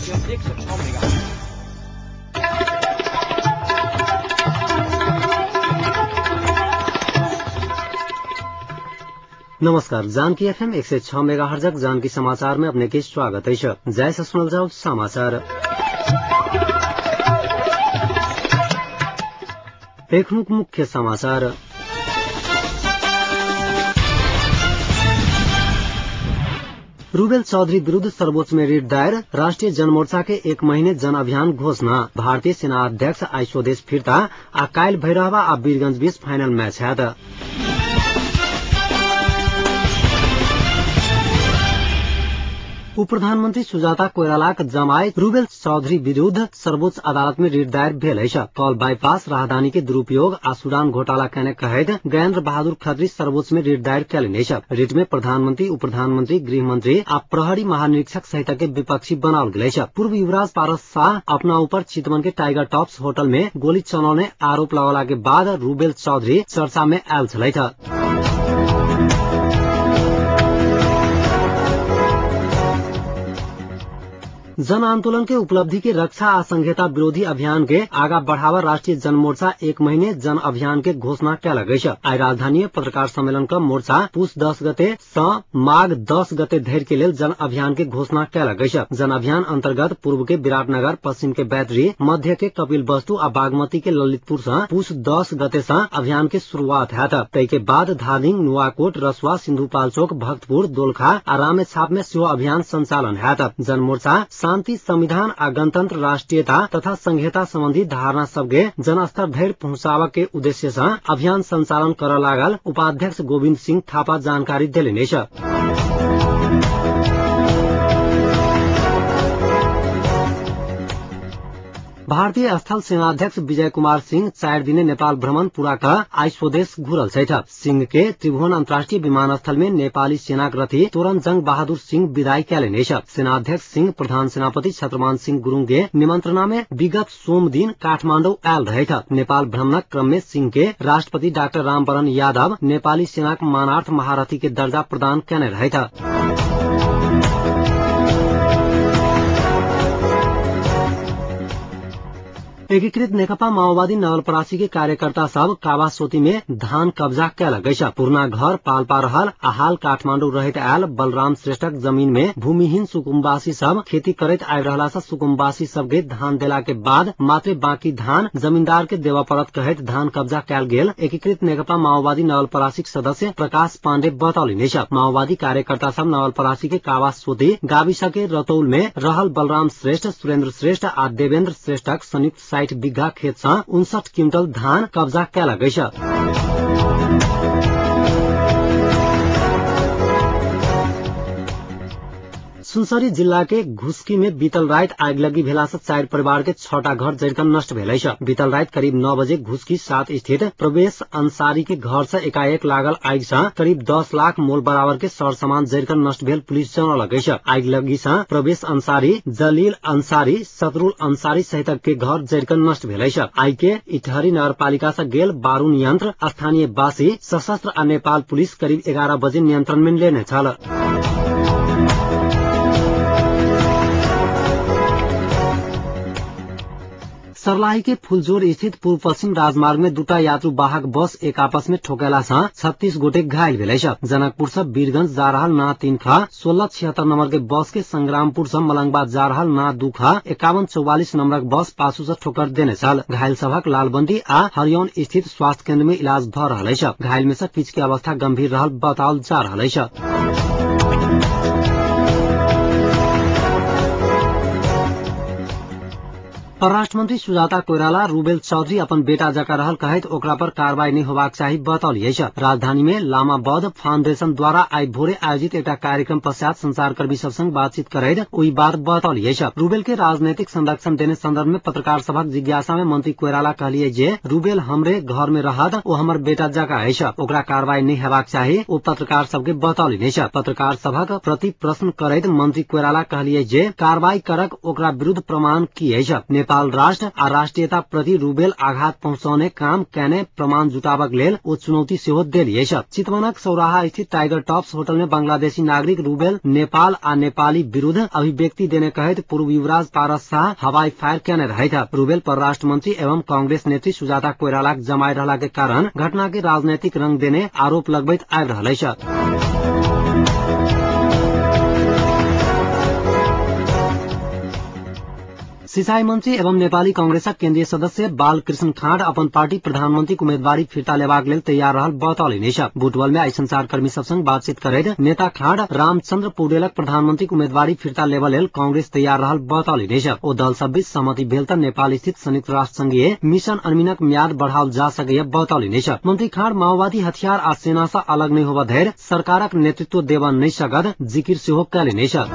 FM 106 mega. नमस्कार, Janaki FM 106 मेगाहर्जक Janaki समाचार में अपने के स्वागत है। जय से सुनल जाओ समाचार। एखनुक मुख्य समाचार। रूबेल चौधरी विरूद्ध सर्वोच्च में रिट दायर, राष्ट्रीय जनमोर्चा के एक महीने जन अभियान घोषणा। भारतीय सेना अध्यक्ष आई स्वदेश फिर्ता आ काल्हि भैरहवा आ वीरगंज बीच फाइनल मैच हैत। उप प्रधानमंत्री सुजाता कोइरालाक जमाई रूबेल चौधरी विरूद्ध सर्वोच्च अदालत में रिट दायर भेल अछि। कॉल बाईपास राहदानी के दुरुपयोग आ सुडान घोटाला केने कहैत गजेन्द्र बहादुर खत्री सर्वोच्च में रिट दायर कयलनि अछि। रिट में प्रधानमंत्री, उप प्रधानमंत्री, गृह मंत्री आ प्रहरी महानिरीक्षक सहित के विपक्षी बनाओल गेल अछि। पूर्व युवराज पारस शाह अपना ऊपर चितवन के टाइगर टॉप्स होटल में गोली चलौने आरोप लगौला के बाद रूबेल चौधरी चर्चा में आयल छलथि। जन आंदोलन के उपलब्धि के रक्षा आ संघीयता विरोधी अभियान के आगा बढ़ावा राष्ट्रीय जनमोर्चा एक महीने जन अभियान के घोषणा कयलक अछि। आइ राजधानी में पत्रकार सम्मेलन क मोर्चा पुष 10 गते सँ माघ 10 गते धरि के लेल जन अभियान के घोषणा कयलक अछि। जन अभियान अंतर्गत पूर्व के विराटनगर, पश्चिम के बैतडी, मध्य के कपिलवस्तु आ बागमती के ललितपुर सँ पुष 10 गते सँ अभियान के शुरुआत हैत। ताहि के बाद धादिङ, नुवाकोट, रसुआ, सिन्धुपाल्चोक, भक्तपुर, दोलखा आ रामेछाप में सेहो अभियान संचालन हैत। जनमोर्चा शांति, संविधान आ गणतंत्र, राष्ट्रीयता तथा संघीयता संबंधी धारणा सबके जनस्तर धरि पहुंचाबऽ के उद्देश्य सँ अभियान संचालन करऽ लागल उपाध्यक्ष गोविन्द सिंह थापा जानकारी देलनि अछि। भारतीय स्थल सेनाध्यक्ष विजय कुमार सिंह 4 दिने नेपाल भ्रमण पूरा क आई स्वदेश घुरल छथि। सिंह के त्रिभुवन अंतर्राष्ट्रीय विमानस्थल में नेपाली सेनाक रथी तोरण जंग बहादुर सिंह विदाई कयलनि अछि। सेनाध्यक्ष सिंह प्रधान सेनापति छत्रमान सिंह गुरूङ के निमंत्रणा में विगत सोम दिन काठमाडौँ आयल रहथि। नेपाल भ्रमणक क्रम में सिंह के राष्ट्रपति डाक्टर रामवरण यादव नेपाली सेनाक मानार्थ महारथी के दर्जा प्रदान कयने रहथि। एकीकृत नेकपा माओवादी नवलपरासी के कार्यकर्ता सब कावासोती में धान कब्जा कयलक अछि। पुरना घर पाल्पा रहल आ हाल काठमाडौँ रहैत आयल बलराम श्रेष्ठक जमीन में भूमिहीन सुकुम्बासी सब खेती करैत आबि रहला सँ सुकुम्बासी सब के धान देला के बाद मात्रे बाकी धान जमींदार के देबऽ पड़त कहैत धान कब्जा कयल गेल एकीकृत नेकपा माओवादी नवलपरासीक सदस्य प्रकाश पाण्डे बतौलनि अछि। माओवादी कार्यकर्ता सब नवलपरासी के कावासोती गाविस के रतौल में रहल बलराम श्रेष्ठ, सुरेन्द्र श्रेष्ठ आ देवेन्द्र श्रेष्ठक संयुक्त 60 बीघा खेत सँ 59 क्विंटल धान कब्जा कयलक अछि। सुनसरी जिल्ला के घुस्की में बीतल राति आगिलगी भेला से 4 परिवार के 6टा घर जरिकन नष्ट भेल अछि। बीतल राति करीब 9 बजे घुस्की 7 स्थित प्रवेश अंसारी के घर से एकाएक लागल आगि से करीब 10 लाख मोल बराबर के सर सामान जरिकन नष्ट भेल पुलिस जनौलक अछि। आगिलगी से प्रवेश अंसारी, जलील अंसारी, शत्रुल अंसारी सहित के घर जरिकन नष्ट भेल अछि। आगि के इटहरी नगरपालिका से गेल बारूण यंत्र, स्थानीय वासी, सशस्त्र आ नेपाल पुलिस करीब 11 बजे नियंत्रण में लेने छल। सर्लाही के फुलजोर स्थित पूर्व पश्चिम राजमार्ग में दूटा यात्रु वाहक बस एक आपस में ठोकेला सँ 36 गोटे घायल भेल अछि। जनकपुर से वीरगंज जा रहल ना 3 ख 1676 नंबर के बस के संग्रामपुर से मलंगवा जा रहल ना 2 ख 5144 नंबरक बस पाछू से ठोकर देने छल। घायल सभक लालबंदी आ हरियौन स्थित स्वास्थ्य केन्द्र में इलाज भ रहल अछि। घायल में से किछु के अवस्था गंभीर रहल बताओल जा रहल अछि। परराष्ट्र मंत्री सुजाता कोइराला रूबेल चौधरी अपन बेटा जका रहल कहैत ओकरा पर कार्रवाई नहि होबाक चाही बतौली अछि। राजधानी में लामा बौद्ध फाउंडेशन द्वारा आई भोरे आयोजित एकटा कार्यक्रम पश्चात संचारकर्मी सब संग बातचीत करैत ओहि बात बतौली अछि। रूबेल के राजनीतिक संरक्षण देने संदर्भ में पत्रकार सभक जिज्ञासा में मंत्री कोइराला कहलिए जे रूबेल हमरे घर में रहत, ओ हमर बेटा जका अछि, ओकरा कार्रवाई नहि हेबाक चाही, ओ पत्रकार सबके बतौलनि अछि। पत्रकार सभक प्रति प्रश्न करैत मंत्री कोइराला कहलिए जे कार्रवाई करक ओकरा विरूद्ध प्रमाण की अछि। नेपाल राष्ट्र आ राष्ट्रियता प्रति रूबेल आघात पहुंचाउने काम कैने प्रमाण जुटाबक लेल ओ चुनौती सेहो देल अछि। चितवनक सौराहा स्थित टाइगर टॉप्स होटल में बांग्लादेशी नागरिक रूबेल नेपाल आ नेपाली विरूद्ध अभिव्यक्ति देने कहैत पूर्व युवराज पारस शाह हवाई फायर केने रहथि। रूबेल परराष्ट्र मंत्री एवं कांग्रेस नेत्री सुजाता कोइरालाक जमाय रहला के कारण घटना के राजनैतिक रंग देने आरोप लगबैत आबि रहल अछि। सिंचाई मंत्री एवं नेपाली कांग्रेसक केन्द्रीय सदस्य बालकृष्ण खाँड अपन पार्टी प्रधानमंत्रीक उम्मेदवारी फिर्ता लेबाक लेल तैयार रहल बतौलनि अछि। बुटवल में आई संचारकर्मी सब संग बातचीत करैत नेता खाँड रामचंद्र पौडेलक प्रधानमंत्रीक उम्मेदवारी फिर्ता लेबऽ लेल कांग्रेस तैयार रहल बतौलनि अछि। ओ दल सब बीच सहमति भेल त नेपाल स्थित संयुक्त राष्ट्र संघीय मिशन अनमिनक म्याद बढ़ाओल जा सकैया बतौलनि अछि। मंत्री खाँड माओवादी हथियार आ सेना सँ अलग नहि होबऽ धरि सरकारक नेतृत्व देबऽ नहि सकत जिकिर सेहो कयलनि अछि।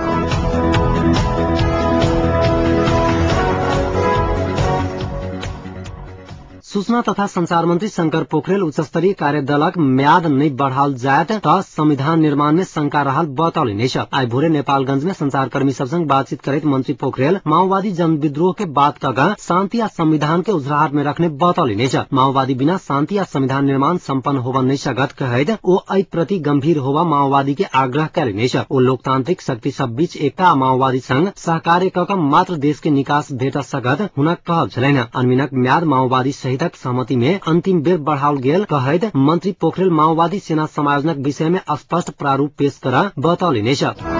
सूचना तथा संचार मंत्री शंकर पोखरेल उच्चस्तरीय कार्यदलक म्याद नहि बढ़ाओल जायत त संविधान निर्माण में शंका रहल बतौलनि अछि। आई भोरे नेपालगंज में संचारकर्मी सब संग बातचीत करैत मंत्री पोखरेल माओवादी जनविद्रोह के बात कऽ शांति आ संविधान के उजराहट में रखने बतौलनि अछि। माओवादी बिना शांति आ संविधान निर्माण सम्पन्न होबऽ नहि सकत कहैत ओ एहि प्रति गंभीर होबऽ माओवादी के आग्रह कयलनि अछि। ओ लोकतांत्रिक शक्ति सब बीच एकता आ माओवादी संग सहकार्य कऽ मात्र देश के निकास भेट सकत हुनक कहब छलनि। अनमिनक म्याद माओवादी सहित सहमति में अंतिम बेर बढ़ाओल गेल कहैत मंत्री पोखरेल माओवादी सेना समायोजनक विषय में स्पष्ट प्रारूप पेश कर बतौलनि अछि।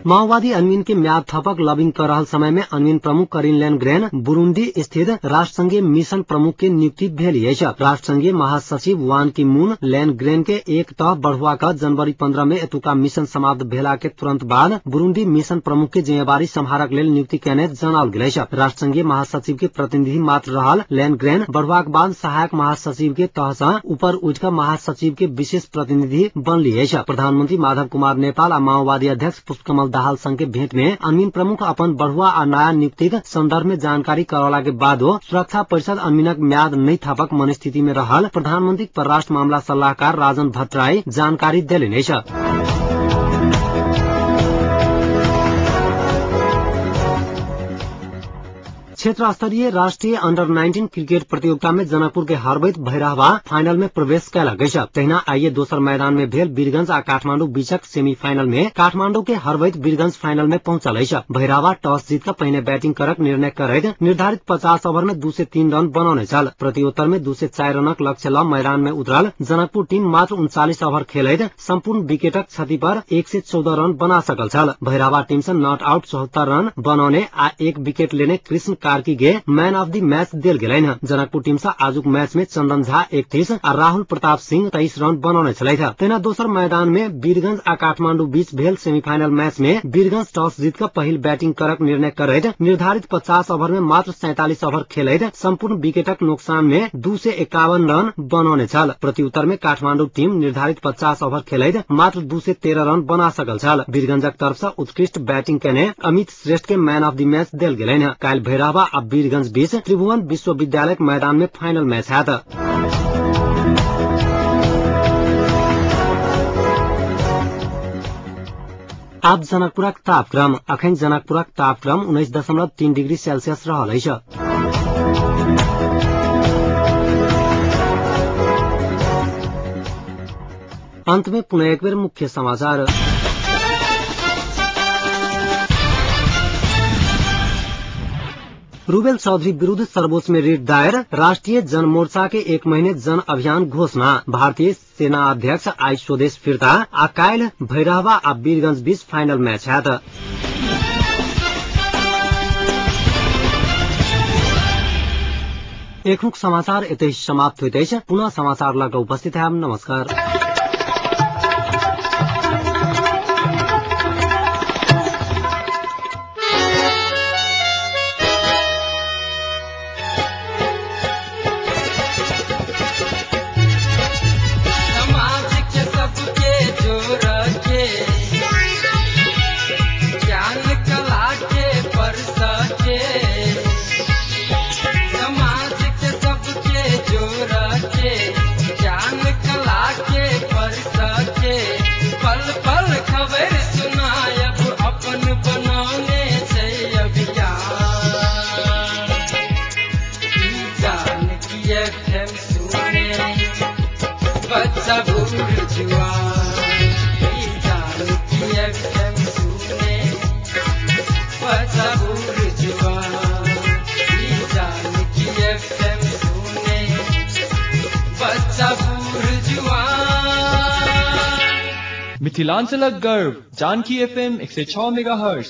माओवादी अनमिन के म्याद थपक लबिंग कर रहल समय में अनमिन प्रमुख करिन लेन ग्रेन बुरुंडी स्थित राष्ट्रसंघीय मिशन प्रमुख के नियुक्ति भेल अछि। राष्ट्रसंघीय महासचिव वान की मून लेन ग्रेन के एक तह बढ़ुआ क जनवरी 15 में एतुका मिशन समाप्त भेला के तुरंत बाद बुरुंडी मिशन प्रमुख के जिम्मेवारी सम्हारक लेल नियुक्ति केने जनाओल गेल अछि। राष्ट्रसंघीय महासचिव के प्रतिनिधि मात्र रहल लेन ग्रेन बढ़ुआक बाद सहायक महासचिव के तह सँ ऊपर उठि क महासचिव के विशेष प्रतिनिधि बनली अछि। प्रधानमंत्री माधव कुमार नेपाल आ माओवादी अध्यक्ष पुष्पकमल दाहाल संघ के भेंट में अनमिन प्रमुख अपन बढ़ुआ आ नया नियुक्ति संदर्भ में जानकारी करौला के बादो सुरक्षा परिषद अनमिनक म्याद नहि थपक मनस्थिति में रहल प्रधानमंत्री परराष्ट्र मामला सल्लाहकार राजन भट्टराई जानकारी देलनि अछि। क्षेत्र स्तरीय राष्ट्रीय अंडर 19 क्रिकेट प्रतियोगिता में जनकपुर के हरबैत भैरहवा फाइनल में प्रवेश कयलक अछि। तहिना आइए दोसर मैदान में भेल वीरगंज आ काठमांडू बीचक सेमीफाइनल में काठमांडू के हरबैत वीरगंज फाइनल में पहुंचल अछि। भैरहवा टॉस जीत क पहिने बैटिंग करक निर्णय करैत निर्धारित 50 ओवर में 2 से 3 रन बनौने छल। प्रत्युत्तर में 2 से 4 रनक लक्ष्य ल मैदान में उतरल जनकपुर टीम मात्र 39 ओवर खेलैत सम्पूर्ण विकेटक क्षति पर 114 रन बना सकल छल। Bhairahawa team Se not out 74 run बनौने आ 1 विकेट लेने कृष्ण कार्की के मैन ऑफ the match देल गेलनि। जनकपुर टीम से आजुक मैच में चंदन झा 31 आ राहुल प्रताप सिंह 23 रन बनौने छलथि। तहिना दोसर मैदान में वीरगंज आ काठमांडू बीच भेल सेमीफाइनल मैच में वीरगंज टॉस जीत क पहिल बैटिंग करक निर्णय करैत निर्धारित 50 ओवर में मात्र 47 ओवर खेलैत सम्पूर्ण विकेटक नोकसान में 2 से 51 रन बनौने छल। प्रत्युत्तर में काठमांडू टीम निर्धारित 50 ओवर खेलैत मात्र 2 से 13 रन बना सकल छल। वीरगंजक तरफ से उत्कृष्ट बैटिंग केने अमित श्रेष्ठ के मैन ऑफ the match देल गेलनि। काल्हि भैरहवा आ वीरगंज बीच त्रिभुवन विश्वविद्यालय मैदान में फाइनल मैच हैत। आब जनकपुरक तापक्रम। अखन जनकपुरक तापक्रम 19.3 डिग्री सेल्सियस रहल अछि। अंत में पुनः एक बेर मुख्य समाचार। रूबेल चौधरी विरूद्ध सर्वोच्च में रिट दायर, राष्ट्रीय जनमोर्चा के 1 महीने जन अभियान घोषणा, भारतीय सेना अध्यक्ष आई स्वदेश फिर्ता आ काल्हि भैरहवा आ वीरगंज बीच फाइनल मैच हैत। एखनुक समाचार एतै समाप्त होइत अछि। पुनः समाचार लग उपस्थित हैब। नमस्कार। समाज के सबके जोड़ के ज्ञान कला के बूढ़ जुआन, ई जानकी एफएम सुने बच्चा बूढ़ जुआन, ई जानकी एफएम सुने बच्चा बूढ़ जुआन। मिथिलांचलक गर्व जानकी एफएम 106 मेगाहर्ट्ज।